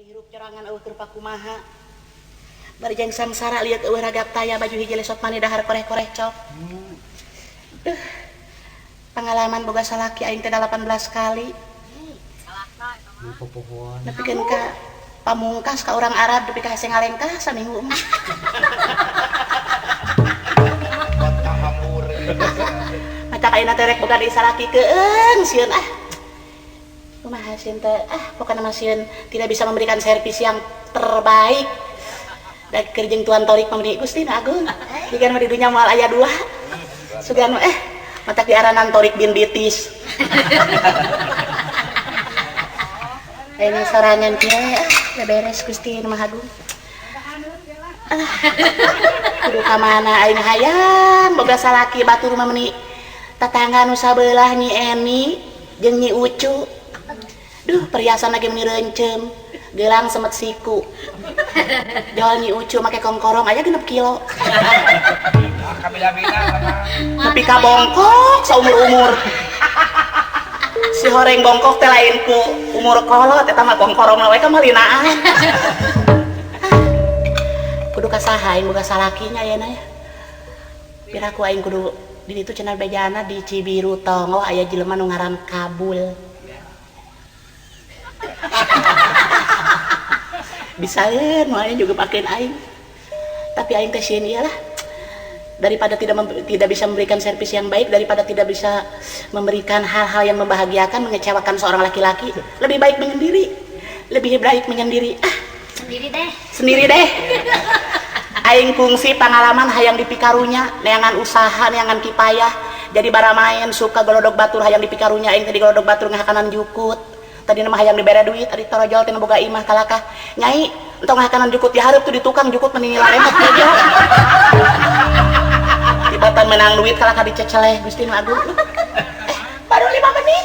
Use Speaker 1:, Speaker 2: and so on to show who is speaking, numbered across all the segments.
Speaker 1: Hirup corangan eueuh keur pakumaha. Bari jeung sangsara lieur eueuh ragap taya baju hiji lesot mani dahar koreh-koreh cok. Duh. Pengalaman boga salaki aing teh 18 kali. Nepikeun ka pamungkas ka urang Arab nepi ka hese ngalengkah saminggu mah. Mata kaina teh rek boga deui salaki keung sieun ah. Kumaha sieun teh ah pokona mah sieun tidak bisa memberikan servis yang terbaik. Da keur jeung Tuan Torik mah meuni Gusti nu Agung. Jiga mah di dunya moal aya dua. Sugan mah matak diaranan Torik bin Bitis. Ayeuna sorangan kieu ah beberes Gusti nu Maha Agung. Kudu ka mana aing hayang boga salaki batur mah meuni tatangga nu sabelah Nyi Eni jeung Nyi Ucu. Duh perhiasan lagi meuni reuncem, gelang semet siku. Jol Nyi Ucu make kongkorong aya 6 kilo. Nepi ka bongkok saumur-umur. Si horeng bongkok teh lain ku umur kolot eta mah kongkorong we ka malinaan. Kudu ka saha aing boga salakinya ayeuna ya. Piraku aing kudu di ditu cenah bejana di Cibiru Tonggoh aya jelema nu ngaran Kabul. Bisaeun moal juga pakeun aing. Tapi aing teh sieun ieu lah. Daripada tidak bisa memberikan servis yang baik, daripada tidak bisa memberikan hal-hal yang membahagiakan, mengecewakan seorang laki-laki, lebih baik menyendiri. Lebih baik menyendiri. Ah,
Speaker 2: sendiri deh.
Speaker 1: Sendiri deh. Aing fungsi pengalaman hayang dipikarunya, neangan usaha, neangan kipayah. Jadi baramaen suka golodog batur hayang dipikarunya, aing teh golodog batur ngahakanan jukut. Tadi mah hayang dibere duit, ari torojol teh boga imah kalakah. Nyai, entong ngahakanan jukut dihareup tuh di tukang jukut mending laremot bojo. Tibatan menang duit kalakah diceceleh Gusti nu Agung. Baru 5 menit.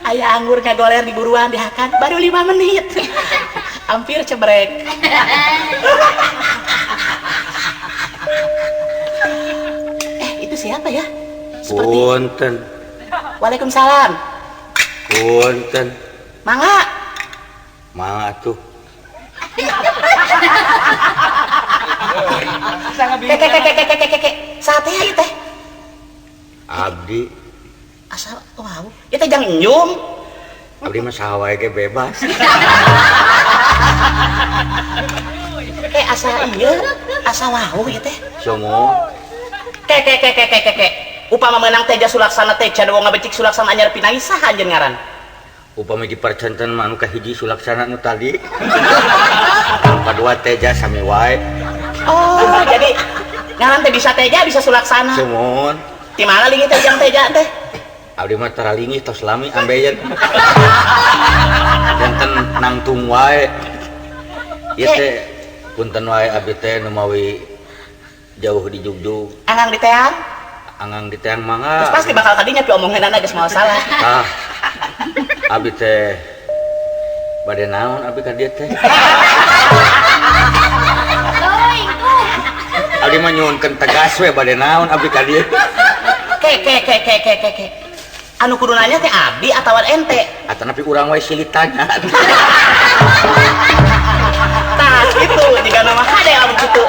Speaker 1: Aya anggur ngagoler di buruan dihakan baru 5 menit. Hampir cebrek. Itu siapa ya? Seperti
Speaker 3: Punten.
Speaker 1: Waalaikumsalam.
Speaker 3: Punten.
Speaker 1: Mangga.
Speaker 3: Mangga tuh.
Speaker 1: Keke. Sate ieu teh.
Speaker 3: Abdi.
Speaker 1: Asal wow. Ieu teh jang nyum.
Speaker 3: Abdi mah saha wae ge bebas.
Speaker 1: Asa ieu, asa wau ieu teh.
Speaker 3: Somo.
Speaker 1: Keke. Upama meunang Teja Sulaksana teh can wong ngabecik Sulaksana anyar pinangi saha anjeun ngaran?
Speaker 3: Upami dipercanten mah anu kahiji Sulaksana nu tadi. Kadua Teja sami wae.
Speaker 1: Oh, jadi ngaran teh bisa Teja bisa Sulaksana.
Speaker 3: Sumuhun.
Speaker 1: Di mana linggih teh jang Teja teh?
Speaker 3: Abdi mah tara linggih tos lami ambeien. Janten nangtung wae. Ieu teh punten wae abdi teh nu mawi jauh di Jugjug.
Speaker 1: Angang di teang?
Speaker 3: Angang di teang mangga.
Speaker 1: Terus pasti bakal tadinya pi omonganana geus moal salah.
Speaker 3: Tah. Abdi teh bade naon abdi ka dieu teh? Abdi mah nyuhunkeun tegas we bade naon abdi ka dieu.
Speaker 1: Ke. Anu kudu nanya teh abdi atawa ente?
Speaker 3: Atanapi urang wae silih tanya.
Speaker 1: Tah kitu jiga nama hade lamun kitu.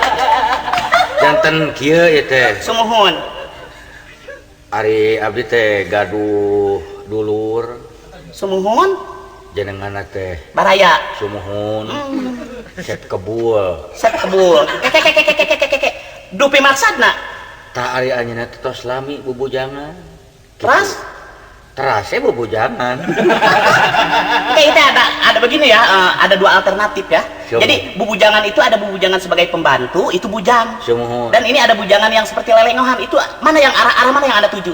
Speaker 3: Janten kieu ieu teh.
Speaker 1: Sumuhun.
Speaker 3: Ari abdi teh gaduh dulur.
Speaker 1: Sumuhun.
Speaker 3: Jenenganna teh
Speaker 1: Baraya.
Speaker 3: Sumuhun. Sep kebul.
Speaker 1: Sep kebul. Keke. Dupi maksadna?
Speaker 3: Tah ari anjeunna teh tos lami bubujangan.
Speaker 1: Teras?
Speaker 3: Terasnya bubujangan.
Speaker 1: Oke, itu ada begini ya, ada dua alternatif ya.
Speaker 3: Sumuhun.
Speaker 1: Jadi bubujangan itu ada bubujangan sebagai pembantu, itu bujang.
Speaker 3: Sumuhun.
Speaker 1: Dan ini ada bujangan yang seperti lelengohan, itu mana yang arah mana yang Anda tuju?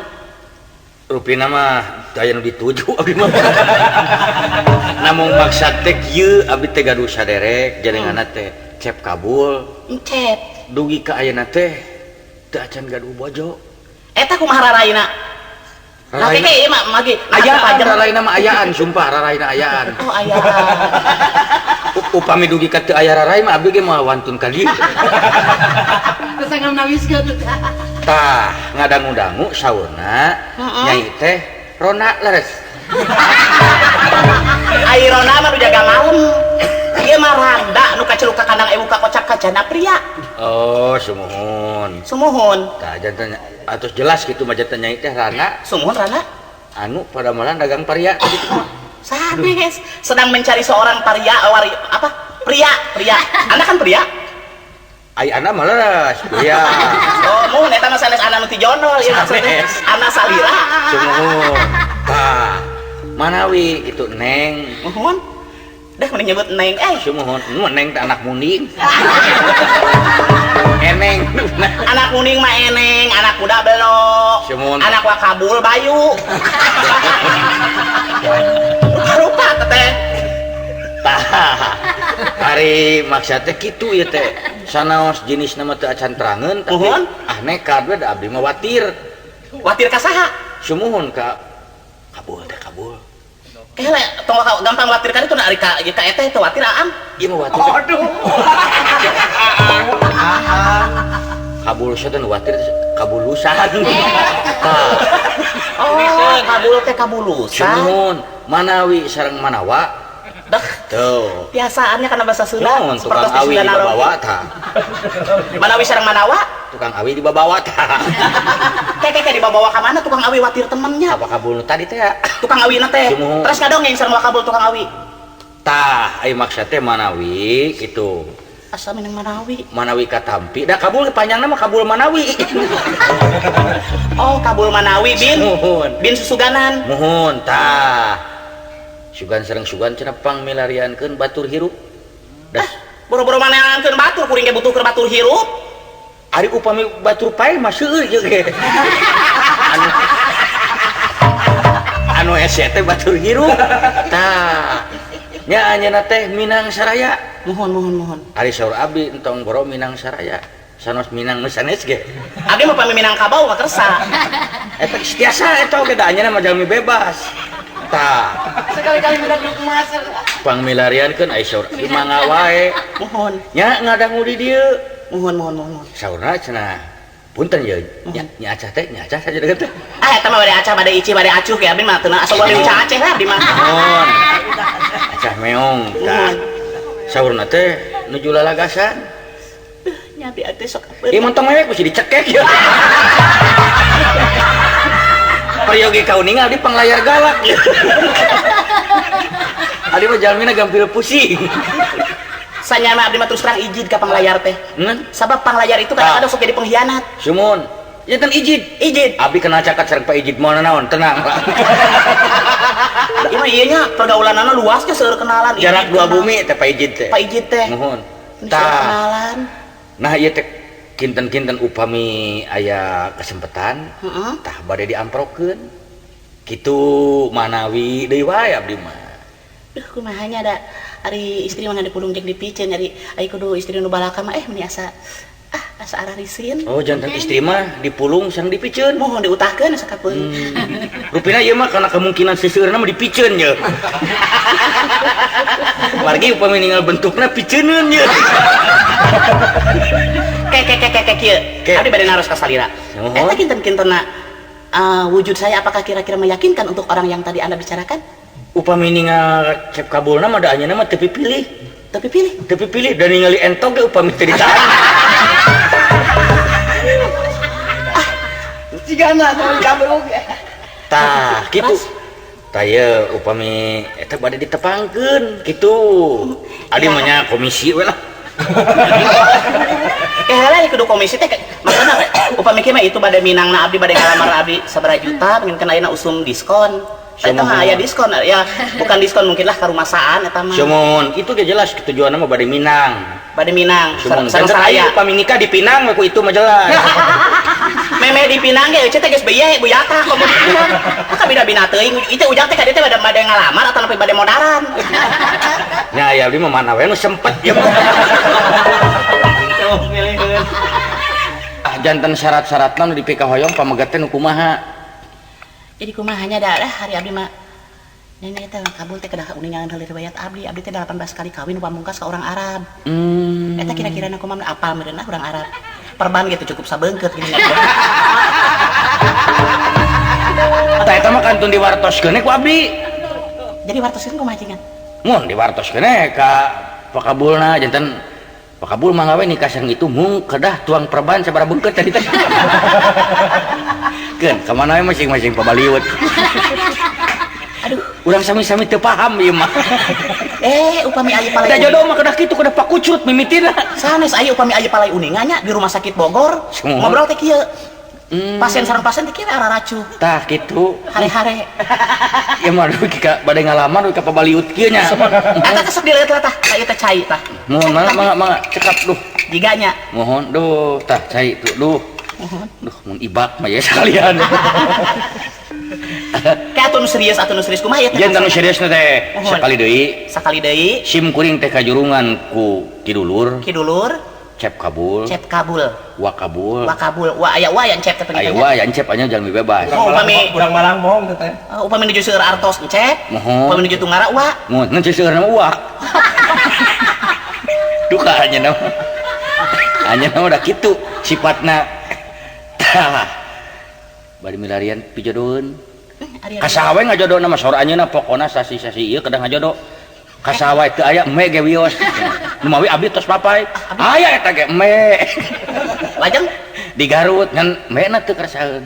Speaker 3: Rupina mah aya nu dituju abdi mah. Namung maksad teh kieu abdi teh gaduh saderek jenenganna teh Cep Kabul.
Speaker 1: Cep.
Speaker 3: Dugi ka ayeuna teh teu acan gaduh bojo.
Speaker 1: Eta kumaha raraina? Nah, keke mah magi
Speaker 3: ayaan raraina mah ayaan sumpah raraina ayaan.
Speaker 1: Oh ayaan.
Speaker 3: Upami dugi ka teu aya rarai mah abdi ge moal wantun ka dieu.
Speaker 2: Teu nganawiskeun.
Speaker 3: Tah ngadangu-dangu saurna nyai teh rona leres.
Speaker 1: Ai rona mah nu jaga wacana pria.
Speaker 3: Oh, sumuhun.
Speaker 1: Sumuhun.
Speaker 3: Tah janten atos jelas kitu mah janten nyai teh rana.
Speaker 1: Sumuhun rana.
Speaker 3: Anu padamelan dagang paria tadi mah.
Speaker 1: Sanes sedang mencari seorang paria wari, apa? Pria, pria. Anda kan pria?
Speaker 3: Ai ana mah leres, pria.
Speaker 1: Oh, muhun eta mah sanes ana nu ti jondol ieu maksudnya. Ana salira.
Speaker 3: Sumuhun. Tah, manawi kitu Neng.
Speaker 1: Muhun. Dah mending nyebut Neng eh.
Speaker 3: Sumuhun, nu Neng teh anak munding. Eneng.
Speaker 1: Anak munding mah eneng, anak kuda belok.
Speaker 3: Sumuhun.
Speaker 1: Anak wakabul bayu. Rupa-rupa teteh.
Speaker 3: Tah. Ari maksudnya kitu ieu teh. Sanaos jenis nama teu acan terangeun tapi
Speaker 1: muhun?
Speaker 3: Ah nekat we da abdi mah watir.
Speaker 1: Watir ka saha?
Speaker 3: Sumuhun ka kabul teh kabul.
Speaker 1: Kele tong gampang watir ka ditu ari ka ieu ka eteh teu watir aam.
Speaker 3: Ieu mah watir.
Speaker 1: Aduh.
Speaker 3: Kabul sia teh watir kabulusan. Tah.
Speaker 1: Oh, kabul teh kabulusan.
Speaker 3: Sumuhun, manawi sareng manawa.
Speaker 1: Dah.
Speaker 3: Tuh.
Speaker 1: Biasaannya karena bahasa Sunda.
Speaker 3: Naon tukang awi dibawa tah.
Speaker 1: Manawi sareng manawa?
Speaker 3: Tukang awi dibawa tah.
Speaker 1: Keke dibawa ka mana tukang awi watir temennya?
Speaker 3: Apa kabul nu tadi teh?
Speaker 1: Tukang awi na teh. Terus ngadongeng sareng wakabul tukang awi.
Speaker 3: Tah, ai maksud teh manawi kitu.
Speaker 1: Asa minang manawi.
Speaker 3: Manawi katampi. Da kabul panjangna mah kabul manawi.
Speaker 1: Oh, kabul manawi bin.
Speaker 3: Muhun.
Speaker 1: Bin susuganan.
Speaker 3: Muhun tah. Sugan sareng sugan cenah pangmilariankeun batur hirup. Das
Speaker 1: boro-boro maneankeun batur kuring ge butuh keur batur hirup.
Speaker 3: Ari upami batur pae mah seueur ieu ge. Anu hese teh batur hirup. Tah. Nya anjeunna teh Minang Saraya.
Speaker 1: Muhun muhun muhun.
Speaker 3: Ari saur abdi entong boro Minang Saraya. Sanos Minang nu sanes ge.
Speaker 1: Abdi mah pami Minangkabau mah kersa.
Speaker 3: Eta tiasa eta oge da anjeunna mah jalmi bebas. Tah.
Speaker 2: Sekali-kali minang emas.
Speaker 3: Pangmilariankeun ai saur abdi mangga wae.
Speaker 1: Muhun.
Speaker 3: Nya ngadangu di dieu.
Speaker 1: Muhun muhun muhun.
Speaker 3: Saurna cenah. Punten ye. Nya nya acah teh, nya acah saja deukeut teh.
Speaker 1: Ah eta mah bade acah, bade ici, bade acuh ge abdi mah teu asa bade uca Aceh lah abdi mah.
Speaker 3: Muhun. Acah meong. Tah. Saurna teh nuju lalagasan.
Speaker 1: Duh, nya abdi teh sok.
Speaker 3: Ieu montong mewek mesti dicekek ye. Peryogi kauningal di panglayar galak. Abdi mah jalmina gampil pusing.
Speaker 1: Sanyana abdi mah terus terang ijid ka panglayar teh. Sabab panglayar itu kadang-kadang sok jadi pengkhianat.
Speaker 3: Sumun. Ya kan ijid.
Speaker 1: Ijid.
Speaker 3: Abdi kena cakat sareng Pak Ijid moal naon, tenang lah.
Speaker 1: Ieu mah ieu nya pergaulanana luasnya seueur kenalan.
Speaker 3: Jarak dua bumi teh Pak Ijid teh.
Speaker 1: Pak Ijid teh.
Speaker 3: Muhun. Tah.
Speaker 1: Kenalan.
Speaker 3: Nah ieu teh kinten-kinten upami aya kesempatan, tah bade diamprokeun. Kitu manawi deui wae abdi mah.
Speaker 1: Duh kumaha nya da ari istri mah dipulung jeung dipiceun ari ai kudu istri nu balaka mah meni asa asa ararisin.
Speaker 3: Oh jantan istri mah dipulung sareng dipiceun.
Speaker 1: Mohon diutahkeun sakapeung.
Speaker 3: Rupina ieu mah kana kemungkinan seseueurna mah dipiceun ye. Margi upami ninggal bentukna piceuneun ye.
Speaker 1: Ke kieu. Abdi bade naros ka salira. Eta kinten-kintenna wujud saya apakah kira-kira meyakinkan untuk orang yang tadi Anda bicarakan?
Speaker 3: Upami ningal cep kabulna mah da anjeunna mah teu pipilih.
Speaker 1: Teu pipilih?
Speaker 3: Teu pipilih da ningali entog ge upami teu ditahan.
Speaker 2: Cigana teu kabul oge.
Speaker 3: Tah, kitu. Tah ieu upami eta bade ditepangkeun kitu. Adi mah nya komisi we lah.
Speaker 1: Heula kudu komisi teh maksudna upami kieu mah itu bade minangna abdi bade ngalamar abdi sabaraha juta mungkin ayeuna usum diskon. Eta mah aya diskon ya, bukan diskon mungkin lah karumasaan eta mah.
Speaker 3: Sumuhun, itu ge jelas tujuanna mah bade minang.
Speaker 1: Bade minang, sareng saraya.
Speaker 3: Upami nikah di Pinang we ku itu mah jelas.
Speaker 1: Meme di Pinang ge eueuh teh geus beye buyatah komo di Pinang. Maka bina-bina teuing itu ujang teh ka dieu teh bade ngalamar atawa bade modaran.
Speaker 3: Nya aya abdi mah mana we nu sempet ieu mah. Ah janten syarat-syaratna nu dipikahoyong pamegat teh nu kumaha?
Speaker 1: Jadi kumaha nya da hari abdi mah nenek teh kabul teh kedah uningan heula riwayat abdi, abdi teh 18 kali kawin pamungkas ka orang Arab. Eta kira-kira na kumaha apal meureun orang Arab. Perban gitu cukup sabeungkeut gini.
Speaker 3: Tah eta mah kantun diwartoskeun ku abdi.
Speaker 1: Jadi wartoskeun kumaha cengan?
Speaker 3: Mun diwartoskeun ka pakabulna janten Pak Kabul mangga we nikah sareng itu mung kedah tuang perban sabaraha beungkeut tadi teh. Keun ka mana we masing-masing pabaliut.
Speaker 1: Aduh,
Speaker 3: urang sami-sami teu paham ieu mah.
Speaker 1: Upami aya palai.
Speaker 3: Da jodoh mah kedah kitu kedah pakucut mimitina.
Speaker 1: Sanes aya upami aya palai uninga nya di rumah sakit Bogor. Ngobrol teh kieu. Pasien sareng pasien teh kieu araracuh.
Speaker 3: Tah kitu.
Speaker 1: Hare-hare.
Speaker 3: Ya mah dugi ka bade ngalaman dugi ka pabaliut kieu nya.
Speaker 1: Eta teh sok dileut lah tah, ka ieu teh cai tah.
Speaker 3: Mohon mangga mangga cekap duh.
Speaker 1: Jiga nya.
Speaker 3: Mohon duh tah cai tuh duh.
Speaker 1: Mohon.
Speaker 3: Duh mun ibak mah ya sekalian.
Speaker 1: Kayak atuh nu serius atuh nu serius kumaha ieu teh?
Speaker 3: Janten nu seriusna teh sakali deui.
Speaker 1: Sakali deui.
Speaker 3: Sim kuring teh kajurungan ku Ki Dulur.
Speaker 1: Ki Dulur.
Speaker 3: Cep Kabul.
Speaker 1: Cep Kabul.
Speaker 3: Wa Kabul.
Speaker 1: Wa Kabul. Wa aya wa yang cep teh
Speaker 3: aya wa yang cep anya jalmi bebas.
Speaker 1: Oh, upami
Speaker 2: urang Malang bohong teh.
Speaker 1: Upami nuju seueur artos encep.
Speaker 3: Mohon.
Speaker 1: Upami nuju tunggara wa.
Speaker 3: Mohon ngan seueur mah wa. Duka anya mah. Anya mah udah kitu sifatna. Tah. Bari milarian pijodoheun. Kasaha we ngajodona mah sora anjeunna pokona sasi-sasi ieu kedah ngajodo. Kasaha wae teu aya eme ge wios. Nu mawi abdi tos papai. Aya eta ge eme.
Speaker 1: Lajeng
Speaker 3: di Garut ngan mena teu karasaeun.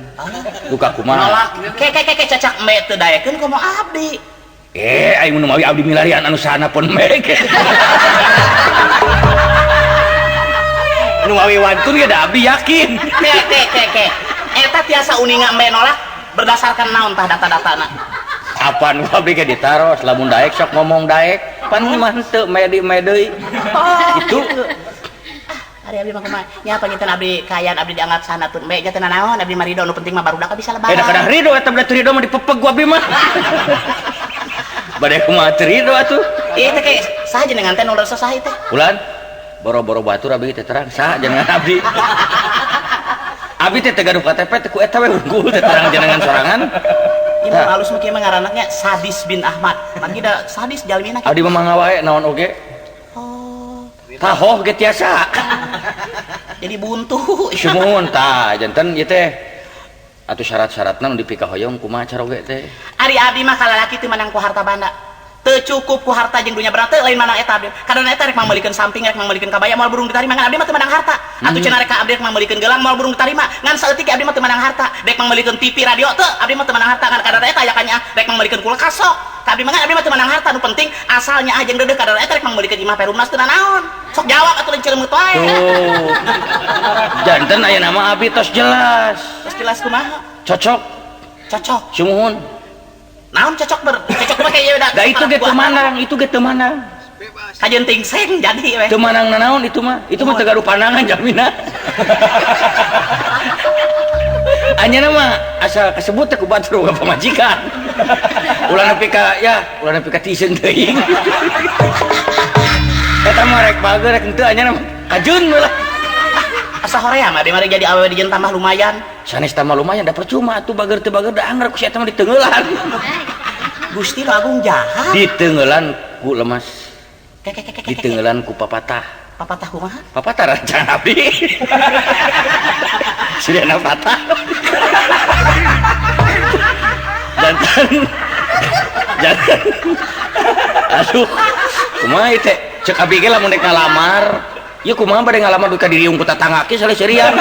Speaker 3: Duka kumaha?
Speaker 1: Ke ke ke cacak eme teu daekeun komo abdi.
Speaker 3: Aing nu mawi abdi milarian anu sana pun eme ge. Nu mawi wantun ge da abdi yakin.
Speaker 1: Ke ke ke ke. Eta tiasa uninga eme nolak berdasarkan naon tah data-datana?
Speaker 3: Apaan gua abdi ge ditaros lamun daek sok ngomong daek pan mah henteu medi deui. Gitu.
Speaker 1: Ari abdi mah kumaha? Nya panginten abdi kaayaan abdi dianggap sana pun me nya teu nanaon abdi mah ridho nu penting mah barudak bisa lebaran.
Speaker 3: Da kadah ridho eta bade ridho mah dipepeg ku abdi mah. Bade kumaha teu ridho atuh.
Speaker 1: Ieu teh ke saha jenengan teh nu leres saha ieu teh?
Speaker 3: Ulan boro-boro batur abdi teh terang saha jenengan abdi. Abdi teh teu gaduh KTP teh ku eta we unggul teh terang jenengan sorangan.
Speaker 1: Ieu mah alus mah kieu mah ngaranna nya Sadis bin Ahmad. Mangki da sadis jalmina.
Speaker 3: Abdi mah mangga wae naon oge.
Speaker 1: Oh.
Speaker 3: Tahoh ge tiasa.
Speaker 1: Jadi buntu.
Speaker 3: Sumuhun tah janten ieu teh atuh syarat-syaratna nu dipikahoyong kumaha caroge teh.
Speaker 1: Ari abdi mah kalalaki teu manang ku harta banda. Teu cukup ku harta jeung dunya berang teu lain manang eta abdi. Kadang eta rek mangmeulikeun samping rek mangmeulikeun kabaya moal burung ditarima ngan abdi mah teu manang harta. Atuh cenah rek ka abdi rek mangmeulikeun gelang moal burung ditarima ngan saeutik abdi mah teu manang harta. Rek mangmeulikeun TV radio teu abdi mah teu manang harta ngan kadang eta aya ka nyaah rek mangmeulikeun kulkas sok. Ka abdi mah ngan abdi mah teu manang harta nu penting asalnya ah jeung deudeuh kadang eta rek mangmeulikeun imah Perumnas teu nanaon. Sok jawab atuh lain celeumut wae.
Speaker 3: Tuh. Janten aya nama abdi tos jelas.
Speaker 1: Tos jelas kumaha?
Speaker 3: Cocok.
Speaker 1: Cocok.
Speaker 3: Sumuhun.
Speaker 1: Naon cocok ber cocok mah kayak da.
Speaker 3: Da itu ge teu manang, itu ge teu manang.
Speaker 1: Kajeun tingseng jadi we.
Speaker 3: Teu manang nanaon itu mah. Itu mah teu gaduh pandangan jamina. Anjeunna mah asal kasebut teh ku batur boga pamajikan. Ulah nepi ka ya, ulah nepi ka tiiseun teuing. Eta mah rek bager rek henteu anjeunna mah kajeun we lah.
Speaker 1: Asa horea mah mari jadi awewe dijieun tambah lumayan.
Speaker 3: Sanes tambah lumayan da percuma atuh bager teu bager da angger ku si eta mah diteunggeulan.
Speaker 1: Gusti nu agung jahat.
Speaker 3: Diteunggeulan ku lemas. Diteunggeulan ku papatah.
Speaker 1: Papatah kumaha?
Speaker 3: Papatah rancang abdi. Sudah patah. Jantan. Jantan. Aduh. Kumaha ieu teh? Cek abdi ge lamun rek ngalamar. Ieu kumaha bade ngalamar duka diriung ku tatangga ge saleuserian.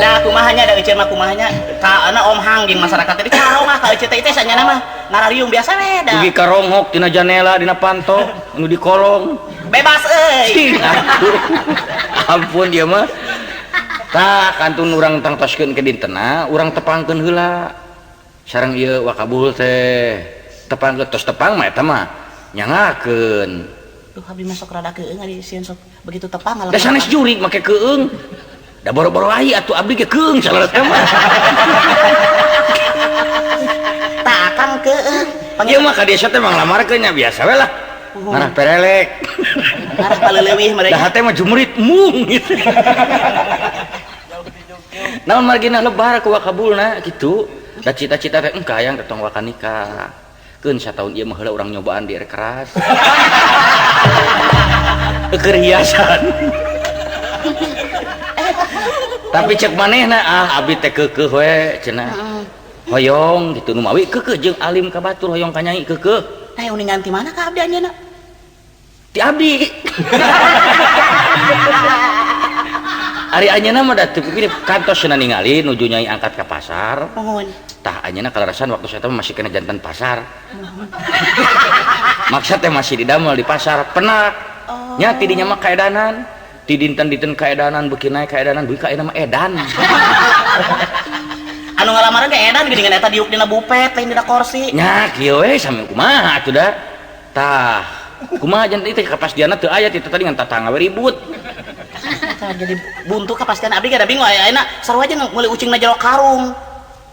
Speaker 1: Nah kumahanya da euceun mah kumahanya ka ana Om Hang jeung masyarakat teh carong ah ka euceun teh teh sanyana mah ngarariung biasa we da.
Speaker 3: Dugi ka ronghok tina janela dina panto nu di kolong.
Speaker 1: Bebas euy.
Speaker 3: Ampun dia mah. Tah kantun urang tangtoskeun ke dintena urang tepangkeun heula. Sareng ieu Wakabul teh tepang tos tepang mah eta mah nyangakeun.
Speaker 1: Duh abdi mah sok rada keung ari sieun sok begitu tepang
Speaker 3: Da sanes jurig make keung. Da boro-boro ai atuh abdi ge keung salah teh mah.
Speaker 1: Tah akang keung.
Speaker 3: Ieu mah ka desa teh manglamarkeun nya biasa we lah. Ngarah perelek.
Speaker 1: Ngarah paleleuwih mereka.
Speaker 3: Da hate mah jumrit mung gitu. Naon margina lebar ku Wakabulna kitu. Da cita-cita teh engka hayang tong waka nikah. Keun sataun ieu mah heula urang nyobaan di keras. Keur hiasan. Tapi cek manehna ah abdi teh keukeuh we cenah. Hoyong gitu nu mawi keukeuh jeung alim ka batur hoyong ka nyai keukeuh.
Speaker 1: Tah uningan ti mana ka abdi anjeunna?
Speaker 3: Ti abdi. Ari anjeunna mah da teu pikir kantos cenah ningali nuju nyai angkat ka pasar.
Speaker 1: Nuhun.
Speaker 3: Tah anjeunna kalarasan waktu saya teh masih kena jantan pasar. Maksud teh masih didamel di pasar penak.
Speaker 1: Oh.
Speaker 3: Nya ti dinya mah kaedanan. Ti dinten-dinten kaedanan beuki naik kaedanan beuki ka ayeuna mah edan.
Speaker 1: Anu ngalamaran ge edan geuningan eta diuk dina bupet lain dina kursi.
Speaker 3: Nya kieu we sami kumaha atuh da. Tah kumaha janten teh kapastianna teu aya ti tadi ngan tatangga we ribut.
Speaker 1: Tah jadi buntu kapastian abdi ge da bingung ayeuna sarua aja meuli ucingna jero karung.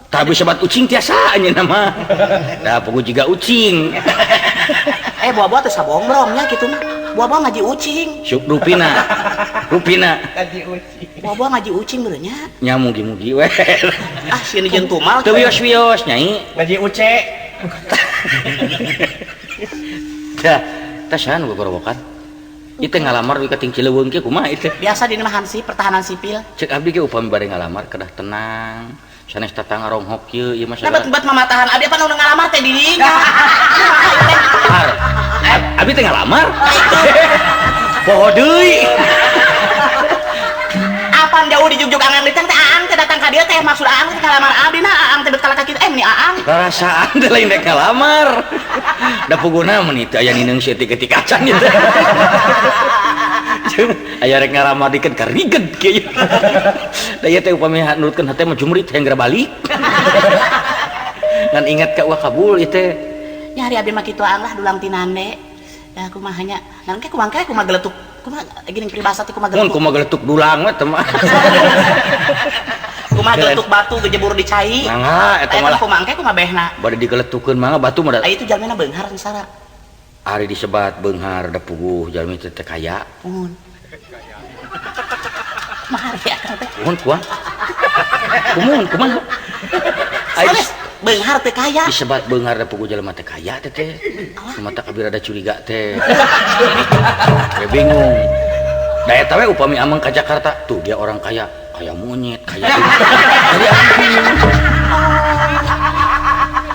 Speaker 3: Tah sebat ucing tiasa anjeunna mah. Da puguh jiga ucing.
Speaker 1: Eh buah-buah teh sabongbrong nya kitu mah. Buah-buah ngaji ucing.
Speaker 3: Syuk rupina. Rupina.
Speaker 2: Ngaji ucing.
Speaker 1: Buah-buah ngaji ucing meureun nya.
Speaker 3: Nya mugi-mugi we.
Speaker 1: Ah sieun jeung tumal.
Speaker 3: Teu wios-wios nyai.
Speaker 2: Ngaji uce.
Speaker 3: Tah, tah saha nu gogorowokan? Ieu teh ngalamar we ka ting Cileuweung kieu kumaha ieu teh?
Speaker 1: Biasa dina mah hansip pertahanan sipil.
Speaker 3: Cek abdi ge upami bade ngalamar kedah tenang. Sanes tatangga ronghok kieu ieu mah.
Speaker 1: Nah bet mamatahan abdi apa nu ngalamar teh di dinya.
Speaker 3: Har. Abdi teh ngalamar. Poho deui.
Speaker 1: Apan jauh dijugjug angang ditang teh aang teh datang ka dieu teh maksud aang teh ngalamar abdi na aang teh bet kalaka kitu meni aang.
Speaker 3: Rarasaan teh lain rek ngalamar. Da puguna meni teu aya nineung seutik-eutik acan ieu teh. Aya rek ngalamar dikeun kariged kieu. Da ieu teh upami nurutkeun hate mah jumrit hayang geura balik. Ngan ingat ka ulah kabul ieu teh.
Speaker 1: Nya hari abdi mah kitu aang lah dulang tinande. Da kumaha nya? Ngan ke kumaha ke kumaha geletuk. Kumaha geuning peribahasa teh kumaha geletuk.
Speaker 3: Mun kumaha geletuk dulang we teh mah.
Speaker 1: Kumaha geletuk batu gejebur di cai.
Speaker 3: Mangga eta mah.
Speaker 1: Kumaha engke kumaha behna.
Speaker 3: Bade digeletukeun mangga batu mah.
Speaker 1: Aya itu jalmina beunghar sara.
Speaker 3: Ari disebat beunghar da puguh jalmi teh teh kaya.
Speaker 1: Nuhun. Mahar ya teh.
Speaker 3: Nuhun kuah. Kumun kumaha? Ari
Speaker 1: beunghar teh kaya.
Speaker 3: Disebat beunghar da puguh jalma teh kaya teh teh. Mata kabir ada curiga teh. Teh bingung. Da eta we upami ameng ka Jakarta, tuh dia orang kaya, kaya monyet, kaya. Jadi ameng bingung.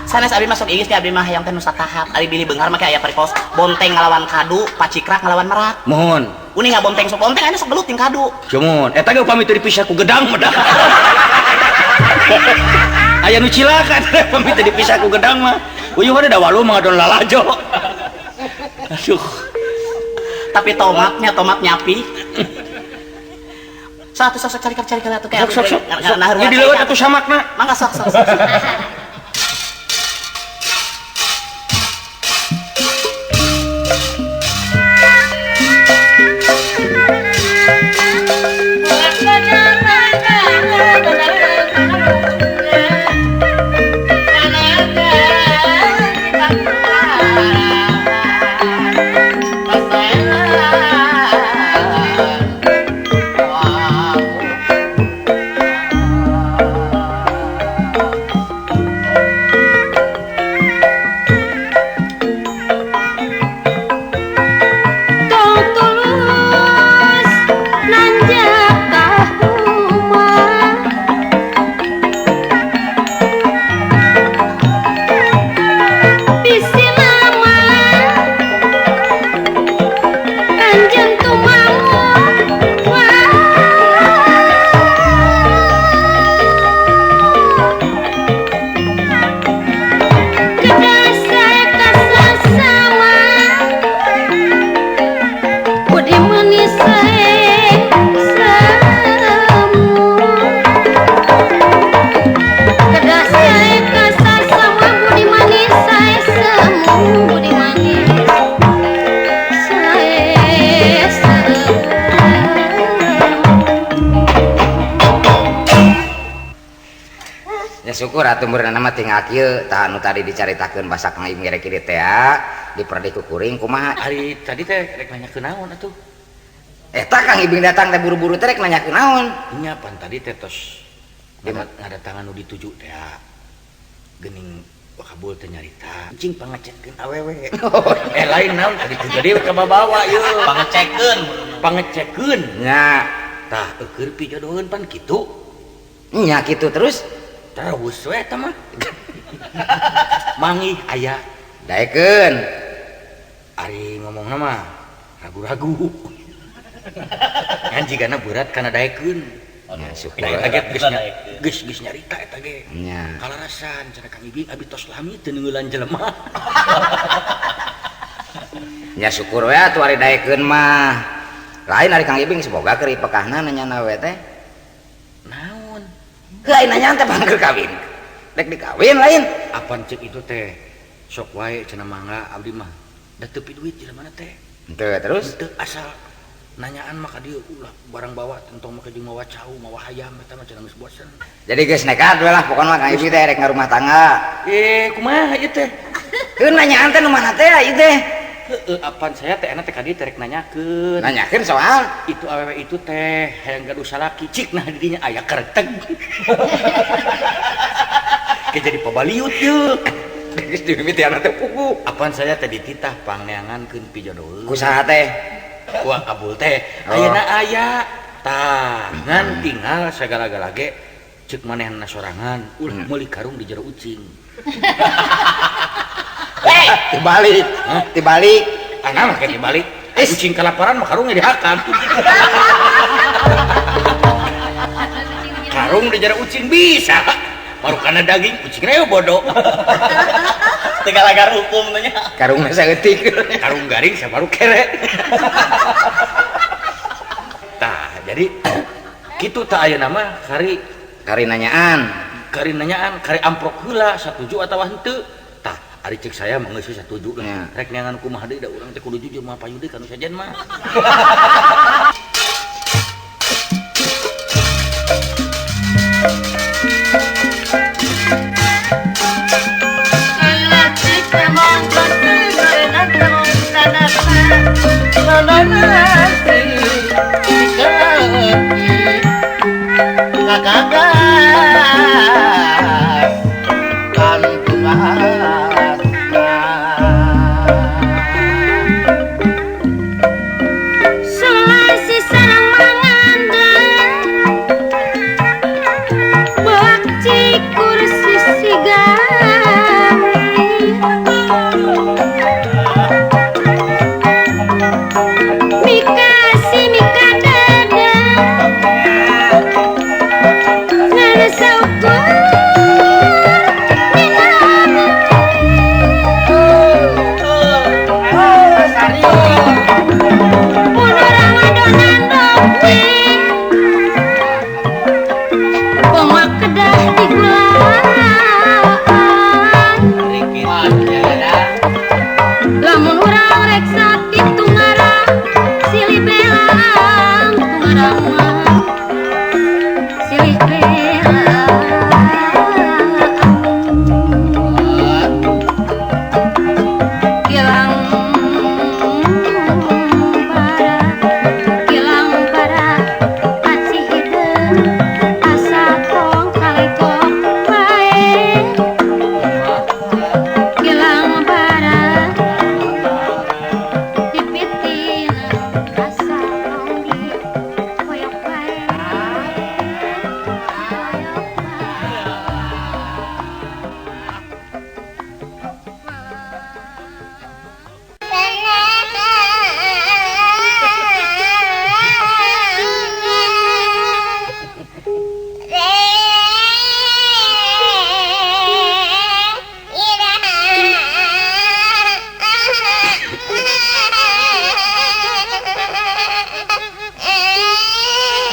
Speaker 1: Sanes abdi masuk Inggris ge abdi mah hayang teh nu satahap. Ari bilih beunghar mah aya parikos bonteng ngalawan kadu, pacikrak ngalawan merak.
Speaker 3: Mohon.
Speaker 1: Uning ngabonteng sok bonteng aya sok gelut jeung kadu.
Speaker 3: Cumun, eta ge upami teu dipisah ku gedang mah dah. Aya nu cilaka upami teu dipisah ku gedang mah. Uyuh da walu mah ngadon lalajo. Aduh.
Speaker 1: Tapi tomatnya tomat nyapi. Satu sok cari-cari atuh kayak.
Speaker 3: Sok sok. Ieu dileuweut atuh samakna.
Speaker 1: Mangga sok sok.
Speaker 4: Syukur atuh meureun mah tinggal kieu tah anu tadi dicaritakeun basa Kang Ibing rek kieu teh diperdi ku kuring kumaha
Speaker 3: ari tadi teh rek nanyakeun naon atuh
Speaker 4: eta Kang Ibing datang teh buru-buru teh rek nanyakeun naon
Speaker 3: nya pan tadi teh tos ngadatangan nu dituju teh geuning wakabul teh nyarita cing pangecekeun awewe eh lain naon tadi teh jadi kababawa ieu
Speaker 1: pangecekeun
Speaker 3: pangecekeun
Speaker 4: nya
Speaker 3: tah eueur pijodoheun pan kitu
Speaker 4: nya kitu terus
Speaker 3: terus we eta mah mangih aya
Speaker 4: daekeun
Speaker 3: ari ngomongna mah Ragu-ragu. Ngan jigana berat kana daekeun.
Speaker 4: Nya syukur.
Speaker 3: Eta ge geus nyarita eta ge.
Speaker 4: Nya.
Speaker 3: Kalarasan cenah Kang Ibing abi tos lami teu neungeulan jelema.
Speaker 4: Nya syukur we atuh ari daekeun mah. Lain ari Kang Ibing semoga keur ipekahna nanyana we teh.
Speaker 3: Naon?
Speaker 4: Heuh ai nanyaan teh pangker kawin. Rek dikawin lain.
Speaker 3: Apan cek itu teh sok wae cenah mangga abdi mah. Da teu duit jelema teh.
Speaker 4: Henteu terus?
Speaker 3: Henteu asal nanyaan mah ka dieu ulah barang bawa entong make jeung mawa cau mawa hayam eta mah cenah geus bosen.
Speaker 4: Jadi geus nekat we lah pokona mah Kang Ibing teh rek ngarumah tangga.
Speaker 3: Kumaha ieu teh?
Speaker 4: Heuh nanyaan teh nu mana teh ieu teh?
Speaker 3: Heueuh apan saya teh enak teh ka dieu teh rek nanyakeun.
Speaker 4: Nanyakeun soal
Speaker 3: itu awewe itu teh hayang gaduh salaki cik nah di dinya aya kereteg. Ke jadi pabaliut yeuh.
Speaker 4: Geus dimimitian teh pugu.
Speaker 3: Apan saya teh dititah pangneangankeun pijodoheun.
Speaker 4: Ku saha teh?
Speaker 3: Wah kabul teh ayeuna aya tah ngan tinggal sagala-gala ge ceuk manehna sorangan ulah meuli karung di jero ucing.
Speaker 4: Hei, dibalik. Dibalik.
Speaker 3: Ana mah ke dibalik. Ucing kalaparan mah karungnya dihakan. Karung di jero ucing bisa. Baru kana daging ucingna bodoh.
Speaker 2: Tinggal agar hukum nanya.
Speaker 4: Karungna saeutik.
Speaker 3: Karung garing sabaru kere. Tah, jadi kitu tah ayeuna mah kari
Speaker 4: kari nanyaan.
Speaker 3: Kari nanyaan, kari amprok heula satuju atawa henteu. Tah, ari cek saya mah geus satuju lah. Rek neangan kumaha deui da urang teh kudu jujur mah payu deui ka nu sajen mah.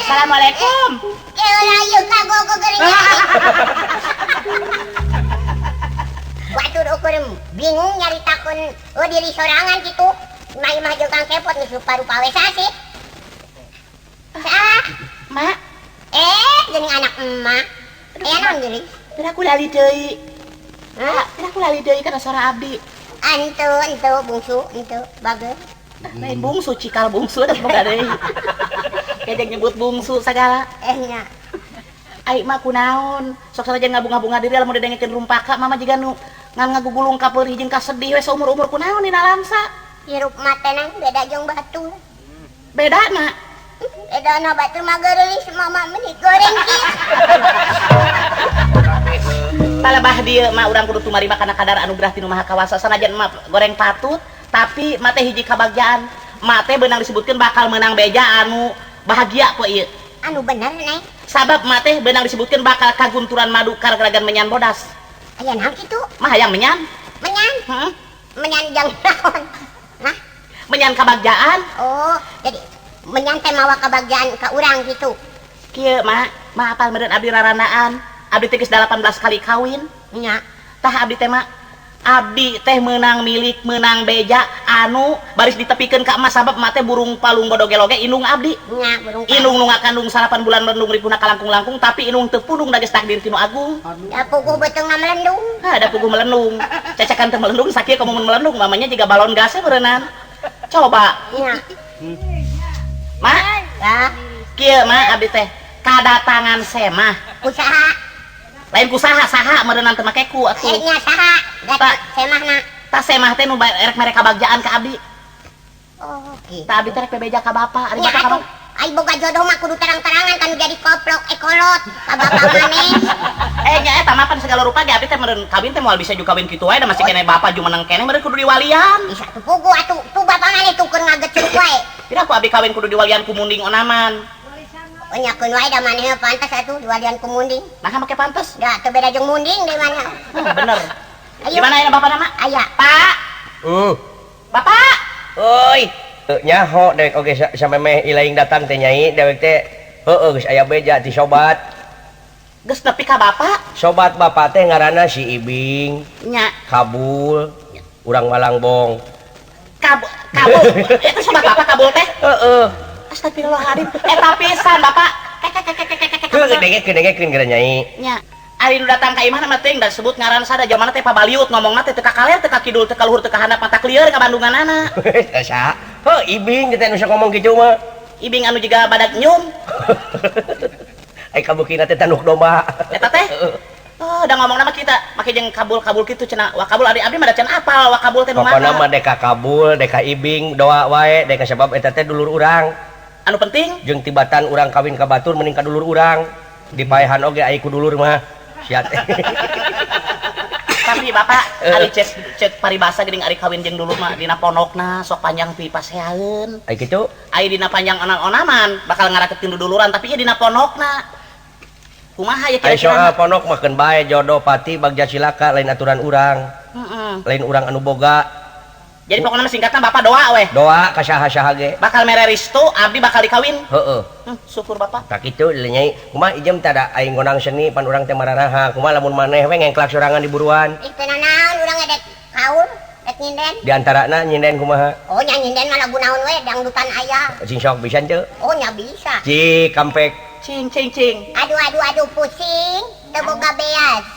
Speaker 1: Assalamualaikum.
Speaker 5: Watur ukur bingung nyaritakeun diri sorangan kitu. Imah-imah jeung Kang Kepot geus rupa-rupa we sasih. Saah,
Speaker 1: Mak.
Speaker 5: Geuning anak emak. Aya naon geuning?
Speaker 1: Pira ku lali deui.
Speaker 5: Hah?
Speaker 1: Pira ku lali deui kana sora abdi.
Speaker 5: Antu, entu bungsu, entu bageus.
Speaker 1: Lain bungsu cikal bungsu da boga deui. Kejeng nyebut bungsu sagala.
Speaker 5: Nya.
Speaker 1: Ai mah kunaon? Sok sanajan ngabunga-bunga diri lamun didengekeun rumpaka mama jiga nu ngan ngagugulung ka peurih jeung kasedih we saumur-umur kunaon dina langsa.
Speaker 5: Hirup mah tenang beda jeung batur.
Speaker 1: Bedana?
Speaker 5: Bedana batur mah geurelis mama meuni goreng kieu.
Speaker 1: Palebah dieu mah urang kudu tumarima kana kadar anugerah ti Nu Maha Kawasa sanajan mah goreng patut tapi mah teh hiji kabagjaan. Mak teh beunang disebutkeun bakal menang beja anu bahagia poe ieu.
Speaker 5: Anu bener neng.
Speaker 1: Sabab mak teh beunang disebutkeun bakal kagunturan madu kargeragan menyan bodas.
Speaker 5: Aya naon kitu?
Speaker 1: Mah hayang menyan.
Speaker 5: Menyan?
Speaker 1: Heeh.
Speaker 5: Menyan jang naon? Hah?
Speaker 1: Menyan kabagjaan.
Speaker 5: Oh, jadi menyan teh mawa kabagjaan ka urang kitu.
Speaker 1: Kieu mak, mah apal meureun abdi rarandaan. Abdi teh geus 18 kali kawin.
Speaker 5: Nya.
Speaker 1: Tah abdi teh mak, abdi teh meunang milik, meunang beja anu baris ditepikeun ka emas sabab emak teh burung palung bodogeloge indung abdi.
Speaker 5: Nya, burung palung.
Speaker 1: Indung nu ngakandung 8 bulan melendung ripuna kalangkung-langkung tapi indung teu pundung da geus takdir ti nu agung.
Speaker 5: Da puguh beuteungna melendung.
Speaker 1: Ha, da puguh melendung. Cacakan teu melendung sakieu komo mun melendung mamanya jiga balon gasnya berenang. Coba.
Speaker 5: Nya.
Speaker 1: Mak,
Speaker 5: ya.
Speaker 1: Kieu mak abdi teh kadatangan semah.
Speaker 5: Usaha.
Speaker 1: Lain ku saha saha meureunnan teu make ku atuh.
Speaker 5: Nya saha?
Speaker 1: Ta
Speaker 5: semahna.
Speaker 1: Ta semah teh nu erek mere kabagjaan ka abdi.
Speaker 5: Oh, kitu.
Speaker 1: Ta abdi teh rek bebeja ka bapa, ari bapa ka bapa.
Speaker 5: Ai boga jodoh mah kudu terang-terangan kan jadi koplok ekolot ka bapa maneh.
Speaker 1: Nya eta mah pan segala rupa ge abdi teh meureun kawin teh moal bisa ju kawin kitu wae da masih keneh bapa ju menang keneh meureun kudu diwalian.
Speaker 5: Bisa tuh pugu atuh tuh bapa maneh tuh keur ngagecruk wae.
Speaker 1: Pira ku abdi kawin kudu diwalian ku munding onaman.
Speaker 5: Nyakeun wae da maneh pantes atuh diwalian ku munding.
Speaker 1: Naha make pantes?
Speaker 5: Da teu beda jeung munding deui maneh.
Speaker 1: Bener. Di mana aya bapak nama?
Speaker 5: Aya.
Speaker 1: Pak. Bapak.
Speaker 6: Euy. Nyaho dewek oge samemeh ilaing datang teh nyai dewek teh heueuh geus aya beja ti sobat.
Speaker 1: Geus nepi ka bapak?
Speaker 6: Sobat bapak teh ngaranna si Ibing.
Speaker 1: Nya.
Speaker 6: Kabul. Urang Malangbong.
Speaker 1: Kabul. Eta sobat bapak Kabul teh?
Speaker 6: Heeh.
Speaker 1: Astagfirullahaladzim. Eta pisan bapak.
Speaker 6: Heuh dengekeun geura nyai.
Speaker 1: Nya. Ari nu datang ka imahna mah teuing da sebut ngaran sada jamana teh pabaliut ngomongna teh teu ka kaler teu ka kidul teu ka luhur teu ka handap mata lieur ka Bandunganana.
Speaker 6: Saha? Heuh Ibing teh nu sok ngomong kitu mah.
Speaker 1: Ibing anu jiga badak nyum.
Speaker 6: Ai kabukina teh tanduk domba.
Speaker 1: Eta teh? Oh, da ngomongna mah kita make jeung kabul-kabul kitu cenah. Wa kabul ari abdi mah da can apal wa kabul teh nu mana.
Speaker 6: Pokona mah deka kabul, deka Ibing doa wae deka sabab eta teh dulur urang.
Speaker 1: Anu penting
Speaker 6: jeung tibatan urang kawin ka batur mending ka dulur urang. Dipaehan oge ai ku dulur mah. Sia teh.
Speaker 1: Tapi bapak ari cek paribasa geuning ari kawin jeung dulur mah dina pondokna sok panjang pi paseaeun.
Speaker 6: Ai kitu?
Speaker 1: Ai dina panjang onan-onaman bakal ngarakeutkeun duduluran tapi ieu dina pondokna. Kumaha ya
Speaker 6: Ai
Speaker 1: kira-kira?
Speaker 6: soal pondok mah keun bae jodoh pati bagja cilaka lain aturan urang.
Speaker 1: Heeh.
Speaker 6: Lain urang anu boga.
Speaker 1: Jadi pokoknya mah singkatna bapak doa weh.
Speaker 6: Doa ka saha-saha ge.
Speaker 1: Bakal mere restu abdi bakal dikawin.
Speaker 6: Heeh.
Speaker 1: Syukur bapak.
Speaker 6: Tak kitu nyai. Kumaha ijem teh da aing ngondang seni pan urang teh mararaha. Kumaha lamun maneh we ngengklak sorangan di buruan.
Speaker 5: Ih teu nanaon urang dek kaul, dek nyinden.
Speaker 6: Di antarana nyinden kumaha?
Speaker 5: Oh nya nyinden mah lagu naon we dangdutan aya.
Speaker 6: Cing sok bisa teu?
Speaker 5: Oh nya bisa.
Speaker 6: Cik kampek.
Speaker 1: Cing cing cing.
Speaker 5: Aduh aduh aduh pusing, teu boga beas.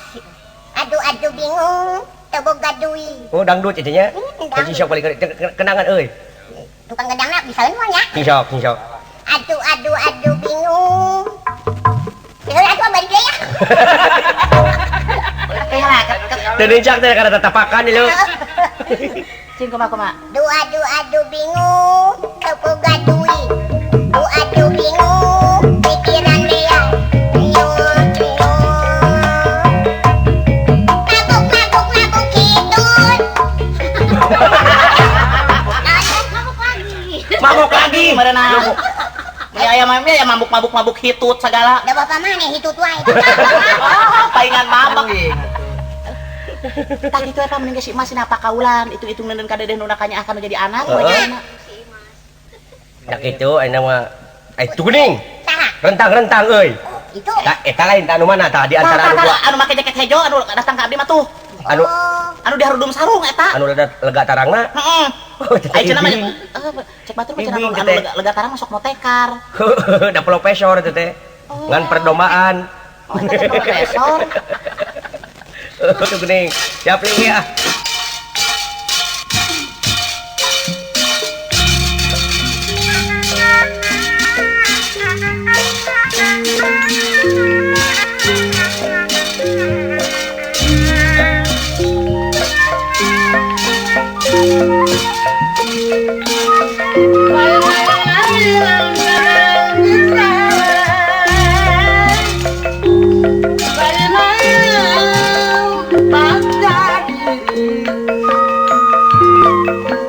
Speaker 5: Aduh aduh bingung. Teu boga duit.
Speaker 6: Oh dangdut itu nya. Cing sok balik kenangan euy.
Speaker 5: Tukang gedangna bisaeun mah nya.
Speaker 6: Cing sok, cing sok.
Speaker 5: Aduh aduh aduh bingung. Heula atuh balik deui ya.
Speaker 1: Heula
Speaker 6: Teu nincak teh kana tatapakan ieu.
Speaker 1: Cing kumaha kumaha.
Speaker 5: Aduh aduh aduh bingung, teu boga duit. Aduh aduh bingung, pikiran dia.
Speaker 6: Mabuk lagi.
Speaker 1: Merenang. Ya aya mah ya mabuk-mabuk-mabuk hitut segala.
Speaker 5: Da bapak maneh hitut wae.
Speaker 1: Oh, palingan mabuk. Tah kitu eta mending si Imas sina pakaulan, itu-itu neuneun ka dedeh nu kanyaah kana jadi anak we nya.
Speaker 6: Tah kitu ayeuna mah ai tu geuning. Rentang-rentang euy.
Speaker 5: Itu.
Speaker 6: Tah eta lain tah anu mana tah di antara anu dua.
Speaker 1: Anu make jaket hejo anu datang ka abdi mah tuh.
Speaker 6: Anu
Speaker 1: anu diharudum sarung eta.
Speaker 6: Anu lega tarangna.
Speaker 1: Heeh. Ai cenah mah cek batur mah cenah anu lega tarang masuk motekar.
Speaker 6: Da profesor eta teh. Ngan perdombaan.
Speaker 1: Oh, eta teh profesor.
Speaker 6: Tuh geuning. Siap nih ya.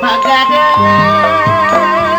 Speaker 1: Pagadangan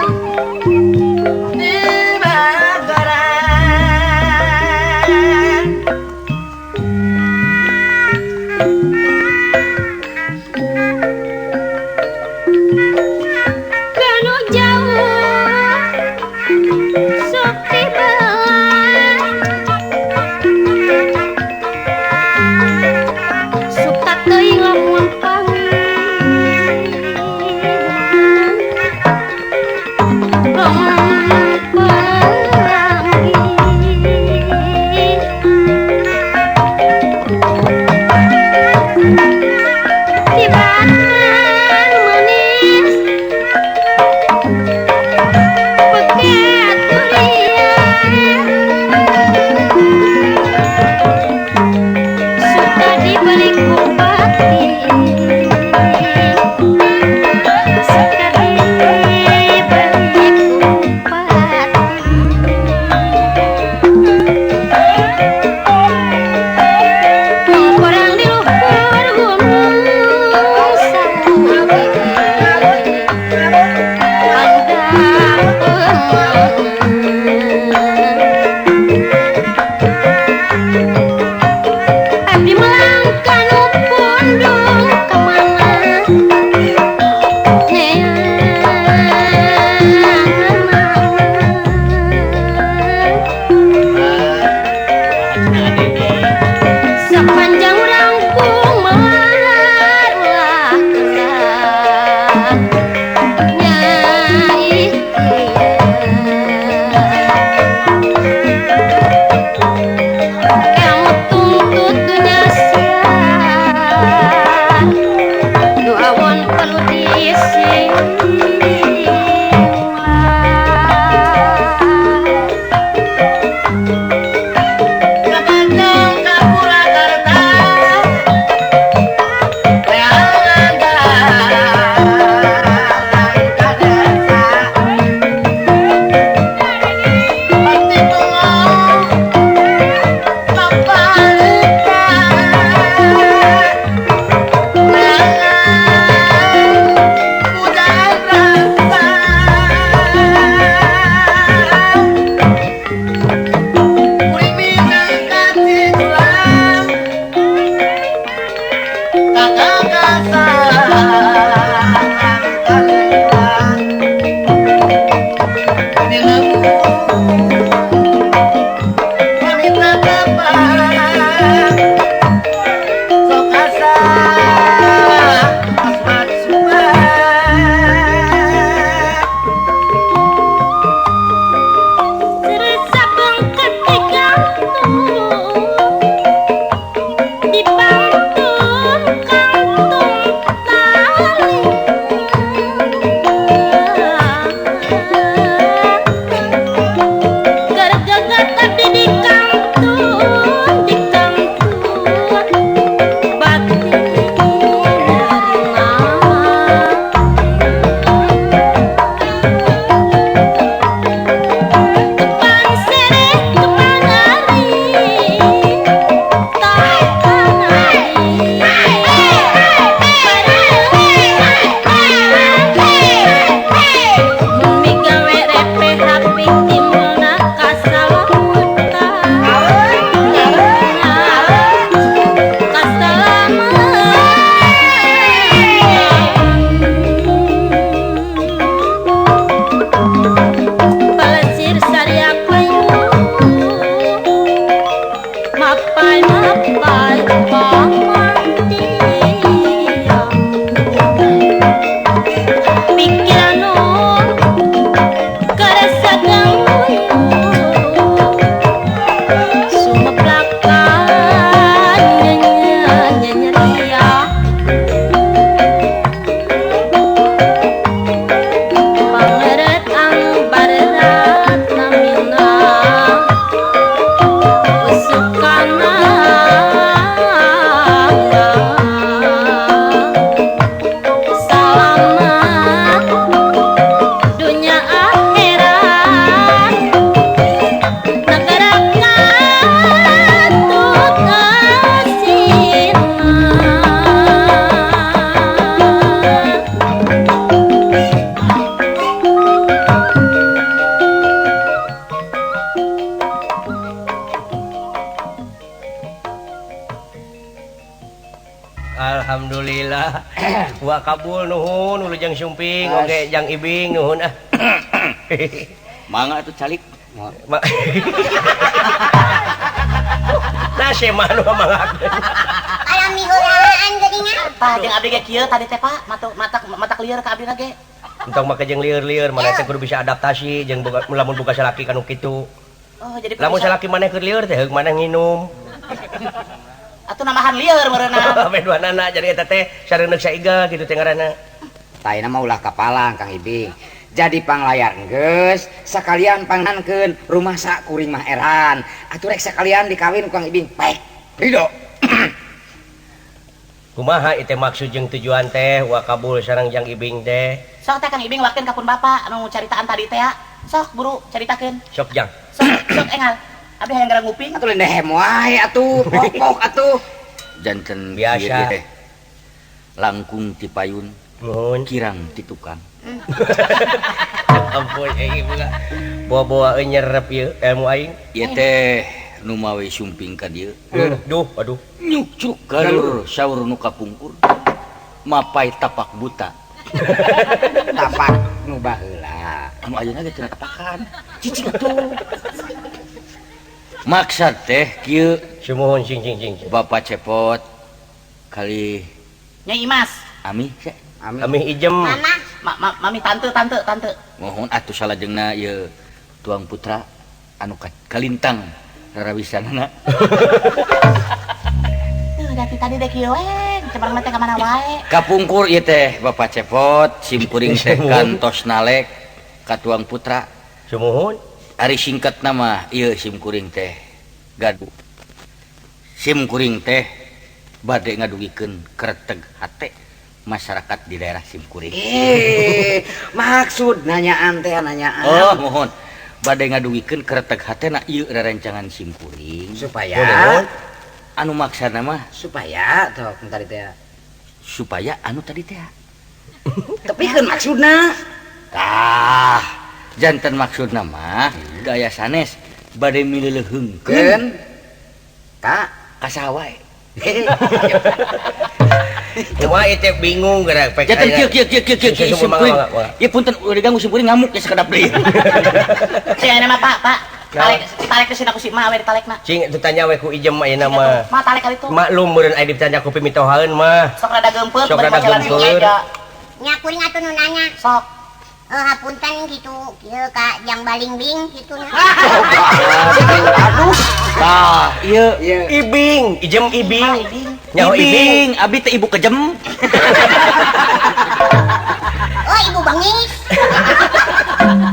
Speaker 6: Alhamdulillah. Wa kabul nuhun wilujeng sumping oge jang ibing nuhun ah.
Speaker 3: Mangga atuh calik.
Speaker 6: Nah mah nu mangga.
Speaker 5: Alami heulaan geuningan.
Speaker 1: Tah jeung abdi ge kieu tadi teh Pak, matak lieur ka abdi ge.
Speaker 6: Entong make jeung lieur-lieur maneh teh kudu bisa adaptasi jeung boga lamun boga salaki kanu kitu.
Speaker 1: Oh, jadi
Speaker 6: lamun salaki maneh keur lieur teh heug maneh nginum.
Speaker 1: Atuh namahan lieur meureunna.
Speaker 6: Ame duanana jadi eta teh sareuneuk saiga kitu teh ngaranna.
Speaker 4: Tah ayeuna mah ulah kapalang Kang Ibing. Jadi panglayar geus sakalian pangankeun rumah sak kuring mah eran. Atuh rek sakalian dikawin ku Kang Ibing. Baik. Ridho.
Speaker 6: Kumaha ieu maksud jeung tujuan teh wa kabul sareng Jang Ibing teh?
Speaker 1: Sok teh Kang Ibing wakeun ka pun bapak anu caritaan tadi teh. Sok buru caritakeun.
Speaker 6: Sok Jang.
Speaker 1: Sok sok engal. Abdi hayang gara nguping.
Speaker 4: Atuh lendehem wae atuh, pokok atuh.
Speaker 3: Janten
Speaker 6: biasa
Speaker 3: teh. Langkung ti payun,
Speaker 6: nuhun
Speaker 3: kirang ti tukang.
Speaker 6: Ampun aing boga. Bawa-bawa nyerep ieu ilmu aing.
Speaker 3: Ieu teh nu mawe sumping ka dieu.
Speaker 6: Duh, aduh.
Speaker 3: Nyukcruk galur saur nu kapungkur. Mapai tapak buta.
Speaker 4: Tapak nu baheula.
Speaker 3: Anu ayeuna ge cenah tapakan. Cicing atuh. Maksad teh kieu
Speaker 6: sumuhun sing sing sing.
Speaker 3: Bapak Cepot kali
Speaker 1: Nyai Imas.
Speaker 3: Ami se.
Speaker 6: Ami ijem.
Speaker 1: Mama. Mami tante tante tante.
Speaker 3: Mohon atuh salajengna ieu tuang putra anu kalintang rarawisanana.
Speaker 1: Tuh dari tadi deh kieu we Cemerlang teh ka mana wae?
Speaker 3: Kapungkur ieu teh Bapak Cepot sim kuring teh kantos nalek ka Tuang Putra.
Speaker 6: Sumuhun.
Speaker 3: Ari singkatna mah ieu sim kuring teh gaduh. Sim kuring teh bade ngadugikeun kreteg hate masyarakat di daerah sim kuring.
Speaker 4: Maksud nanyaan teh nanyaan.
Speaker 3: Oh, mohon. Bade ngadugikeun kreteg hatena ieu rerencangan sim kuring
Speaker 4: supaya
Speaker 3: anu maksana mah
Speaker 4: supaya tok tadi teh
Speaker 3: supaya anu tadi teh.
Speaker 4: Tapi kan maksudna
Speaker 3: tah janten maksudna mah gaya sanes bade mileuleheungkeun
Speaker 4: ka
Speaker 3: ka saha wae.
Speaker 6: Cuma itu bingung gerak pek.
Speaker 3: Janten kieu kieu kieu kieu kieu sim kuring. Ieu punten ulah diganggu sim kuring ngamuk ya sakedap deui.
Speaker 1: Sing ayeuna mah Pak, Pak. Tarik tarik ke sini aku si Ma we ditalekna.
Speaker 6: Cing itu tanya we ku ijem ayeuna mah.
Speaker 1: Ma tarik kali itu.
Speaker 6: Maklum meureun aya ditanya ku pimitohaeun mah.
Speaker 1: Sok rada geumpeur
Speaker 6: sok rada geumpeur.
Speaker 5: Nya kuring atuh nu nanya.
Speaker 1: Sok.
Speaker 5: Hapunten gitu, kieu ka jang balingbing kitu nya.
Speaker 3: Aduh. Tah, ieu
Speaker 6: ibing, ijem ibing.
Speaker 3: Nyaho ibing, abi teh ibu kejem.
Speaker 5: Oh, ibu bengis.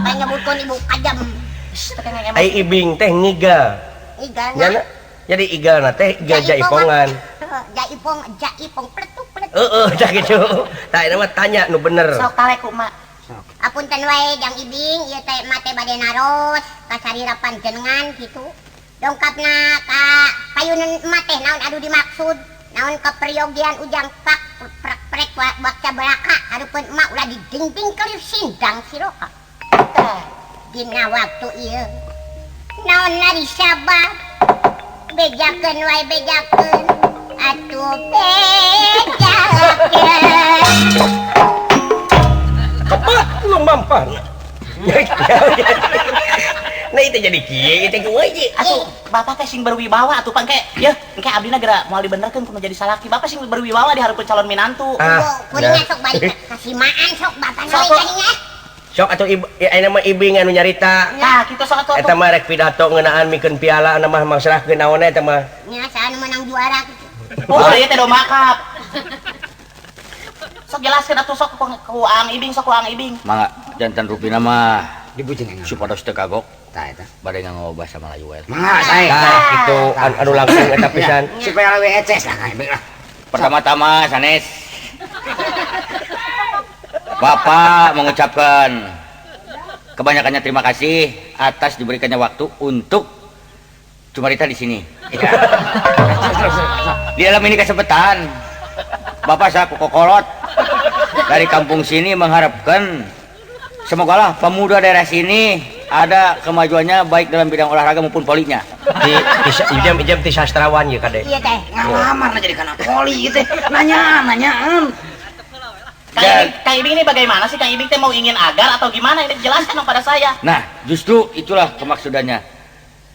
Speaker 5: Pae nyebutkeun ibu kajem.
Speaker 6: Ai ibing teh ngigal.
Speaker 5: Igalna.
Speaker 6: Jadi igalna teh igal jaipongan.
Speaker 5: Jaipong, jaipong pletuk pletuk.
Speaker 6: Heeh, tah kitu. Tah eta mah tanya nu bener.
Speaker 1: Sok talek ku mak.
Speaker 5: Apunten wae jang ibing ieu teh mah teh bade naros ka sarira panjenengan kitu. Dongkapna ka payunan emak teh naon anu dimaksud? Naon keperyogian ujang pak prek prek bakca belaka hareupeun emak ulah didingding kelir sindang siroka. Dina waktu ieu naon nari sabab bejakeun wae bejakeun atuh bejakeun.
Speaker 6: Kepat lu mampan. Nah itu jadi kieu itu kumaha
Speaker 1: atuh bapak teh sing berwibawa atuh pangke yeuh engke abdina geura moal dibenerkeun kudu jadi salaki bapak sing berwibawa di hareupeun calon minantu.
Speaker 5: Kuring sok balik kasimaan sok bapak we jadinya.
Speaker 6: Sok atuh ibu ayeuna mah ibing anu nyarita.
Speaker 1: Tah kitu sok atuh.
Speaker 6: Eta mah rek pidato ngeunaan mikeun piala anu mah mangsrahkeun naon eta mah.
Speaker 5: Nya saha nu menang juara kitu.
Speaker 1: Oh ieu teh domba cup. Sok jelaskeun atuh sok ku Ang Ibing sok ku Ang Ibing.
Speaker 3: Mangga jantan rupina mah
Speaker 4: dibujeng
Speaker 3: supados teu kagok.
Speaker 4: Tah eta
Speaker 3: bade nganggo basa Melayu we.
Speaker 4: Mangga sae.
Speaker 6: Tah kitu anu langsung eta pisan.
Speaker 4: Supaya leuwih eces lah Kang Ibing lah.
Speaker 3: Pertama-tama sanes Bapak mengucapkan kebanyakannya terima kasih atas diberikannya waktu untuk cumarita di sini.
Speaker 4: Ya.
Speaker 3: Di dalam ini kesempatan Bapak saya kokolot dari kampung sini mengharapkan semogalah pemuda daerah sini ada kemajuannya baik dalam bidang olahraga maupun polinya.
Speaker 6: Di ijam ti sastrawan ya kade.
Speaker 5: Iya teh.
Speaker 4: Ngalamar jadi kana poli teh. Nanyaan.
Speaker 1: Kang Ibing ini bagaimana sih? Kang Ibing teh mau ingin agar atau gimana? Ini jelaskan dong pada saya.
Speaker 3: Nah, justru itulah kemaksudannya.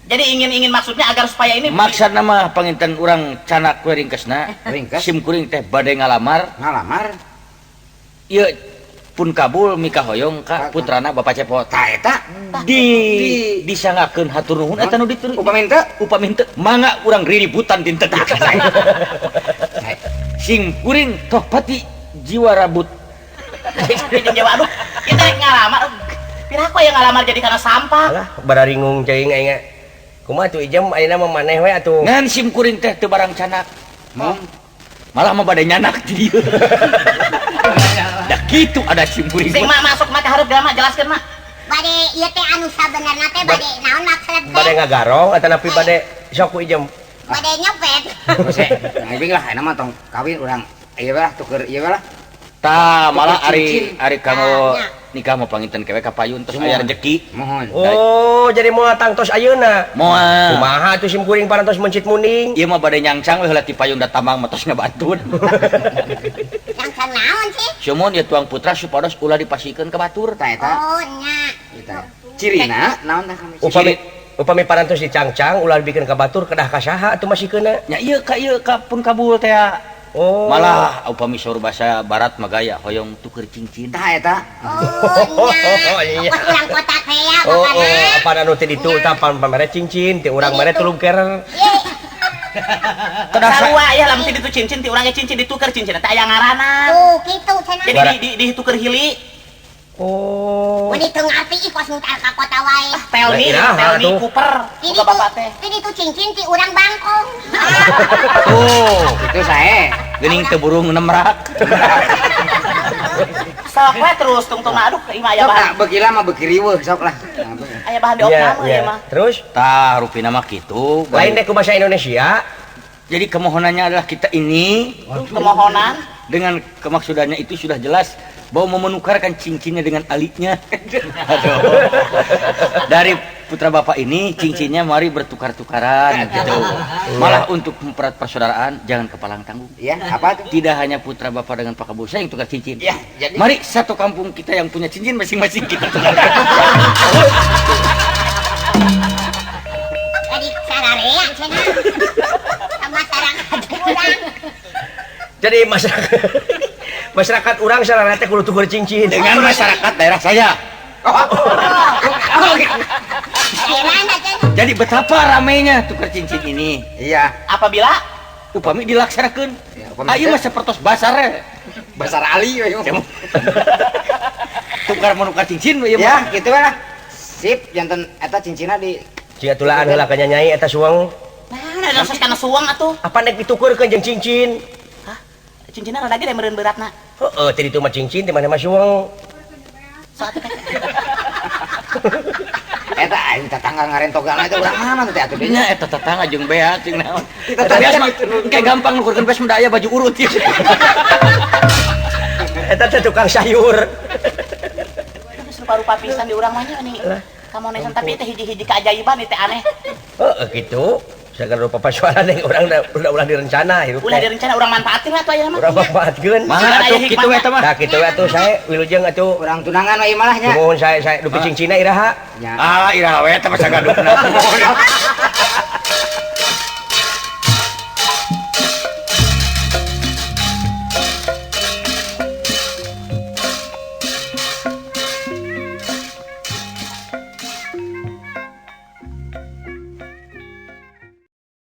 Speaker 1: Jadi ingin maksudnya agar supaya ini
Speaker 3: maksudna mah panginten urang canak we ringkesna.
Speaker 4: Ringkes.
Speaker 3: Sim kuring teh bade ngalamar.
Speaker 4: Ngalamar.
Speaker 3: Ieu pun kabul mikahoyong ka putrana Bapak Cepot.
Speaker 4: Tah eta
Speaker 3: di disangakeun hatur nuhun eta nu ditur.
Speaker 4: Upami henteu,
Speaker 3: upami henteu mangga urang riributan dinten. Sing kuring toh pati jiwa rabut.
Speaker 1: Jiwa aduh, kita rek ngalamar. Piraku aya ngalamar jadi kana sampah.
Speaker 6: Alah, bararingung ceuing aing. Kumaha tuh ijem ayeuna mah maneh we atuh.
Speaker 3: Ngan sim kuring teh teu barang canak. Malah mah bade nyanak di dieu. Da kitu ada sim kuring.
Speaker 1: Sing mak masuk mak ka hareup geura mak jelaskeun mak.
Speaker 5: Bade ieu teh anu sabenerna teh bade naon maksud teh?
Speaker 6: Bade ngagarong atanapi bade sok ku ijem.
Speaker 5: Bade nyopet.
Speaker 4: Hese, Kang Ibing lah ayeuna mah tong kawin urang ieu lah tuker ieu lah.
Speaker 3: Tah malah ari ari kanggo nikah mau panginten kewe ka payun terus aya rejeki.
Speaker 4: Mohon.
Speaker 6: Oh, jadi moal tangtos ayeuna.
Speaker 3: Moal.
Speaker 6: Kumaha atuh sim kuring parantos mencit muning.
Speaker 3: Ieu mah bade nyangcang we heula ti payun da tamang mah tos ngabatun.
Speaker 5: Nyangcang naon sih?
Speaker 3: Sumuhun ieu tuang putra supados ulah dipasikeun ka batur.
Speaker 4: Tah eta.
Speaker 5: Oh nya.
Speaker 4: Eta. Cirina naon tah kami?
Speaker 6: Upami parantos dicangcang ulah dibikeun ka batur kedah ka saha atuh masikeunna?
Speaker 3: Nya ieu ka pun kabul teh.
Speaker 6: Oh.
Speaker 3: Malah upami saur bahasa barat mah gaya hoyong tuker cincin.
Speaker 4: Tah eta.
Speaker 5: Oh nya. Kos urang kota teh ya
Speaker 6: Oh, apa anu teh ditu tah pamere cincin, teh urang mere tulung kerer.
Speaker 1: Sarua ya lamun ti ditu cincin ti urang ge cincin dituker cincin teh aya ngaranna.
Speaker 5: Tuh kitu cenah.
Speaker 1: Jadi dituker hili.
Speaker 6: Oh.
Speaker 5: Mun teu ngarti ih kos mutar ka kota wae.
Speaker 1: Tell me Cooper. Boga bapak teh.
Speaker 5: Ti ditu cincin ti urang Bangkong.
Speaker 3: Tuh,
Speaker 4: itu sae.
Speaker 3: Geuning teu burung nemrak.
Speaker 1: Sok we terus tungtungna aduh imah aya bahan.
Speaker 4: Sok beuki lama beuki riweuh sok lah.
Speaker 1: Aya bahan diopname ieu mah.
Speaker 6: Terus
Speaker 3: tah rupina mah kitu.
Speaker 6: Lain deh ku bahasa Indonesia.
Speaker 3: Jadi kemohonannya adalah kita ini
Speaker 1: kemohonan
Speaker 3: dengan kemaksudannya itu sudah jelas bahwa mau menukarkan cincinnya dengan alitnya. Aduh. Dari putra bapak ini cincinnya mari bertukar-tukaran gitu. Malah untuk mempererat persaudaraan jangan kepalang tanggung.
Speaker 4: Iya, apa tuh?
Speaker 3: Tidak hanya putra bapak dengan Pak Kabusa yang tukar cincin.
Speaker 4: Ya, jadi
Speaker 3: mari satu kampung kita yang punya cincin masing-masing kita tukarkan.
Speaker 5: Jadi sararea cenah. Sama masyarakat urang.
Speaker 6: Jadi masyarakat urang sararea teh kudu tuker cincin
Speaker 3: dengan masyarakat daerah saya. Jadi betapa ramainya tukar cincin ini.
Speaker 4: Iya.
Speaker 1: Apabila
Speaker 3: upami dilaksanakeun.
Speaker 4: Ya,
Speaker 3: ayeuna mah sapertos basar.
Speaker 4: Basar Ali we.
Speaker 3: Tukar menukar cincin we.
Speaker 4: Ya, kitu lah. Sip, janten eta cincinna di
Speaker 6: ciga tulaan heula ka nyai eta suang.
Speaker 1: Nah, ada sos kana suang atuh.
Speaker 6: Apa nek ditukeurkeun jeung cincin?
Speaker 1: Hah? Cincinna rada gede meureun beratna.
Speaker 6: Heeh, tadi itu mah cincin di mana mah suang.
Speaker 4: Eta aing tetangga ngarentogana eta urang mana teh atuh
Speaker 3: nya eta tetangga jeung bea jeung naon. Eta biasa mah engke gampang nukurkeun beas mah aya baju urut ieu.
Speaker 6: Eta teh tukang sayur.
Speaker 1: Terus rupa-rupa pisan di urang mah nya nih. Kamonesan tapi teh hiji-hiji keajaiban teh aneh.
Speaker 6: Heeh kitu. Sagala rupa pasualan yang urang ulah direncana hirup.
Speaker 1: Ulah direncana urang manfaatin atuh ayeuna mah.
Speaker 6: Urang manfaatkeun.
Speaker 3: Mangga atuh kitu eta mah.
Speaker 6: Tah kitu we atuh sae wilujeng atuh.
Speaker 4: Urang tunangan we malah nya.
Speaker 6: Nuhun sae sae dupi cincinna iraha.
Speaker 3: Ah iraha we eta mah sagadukna.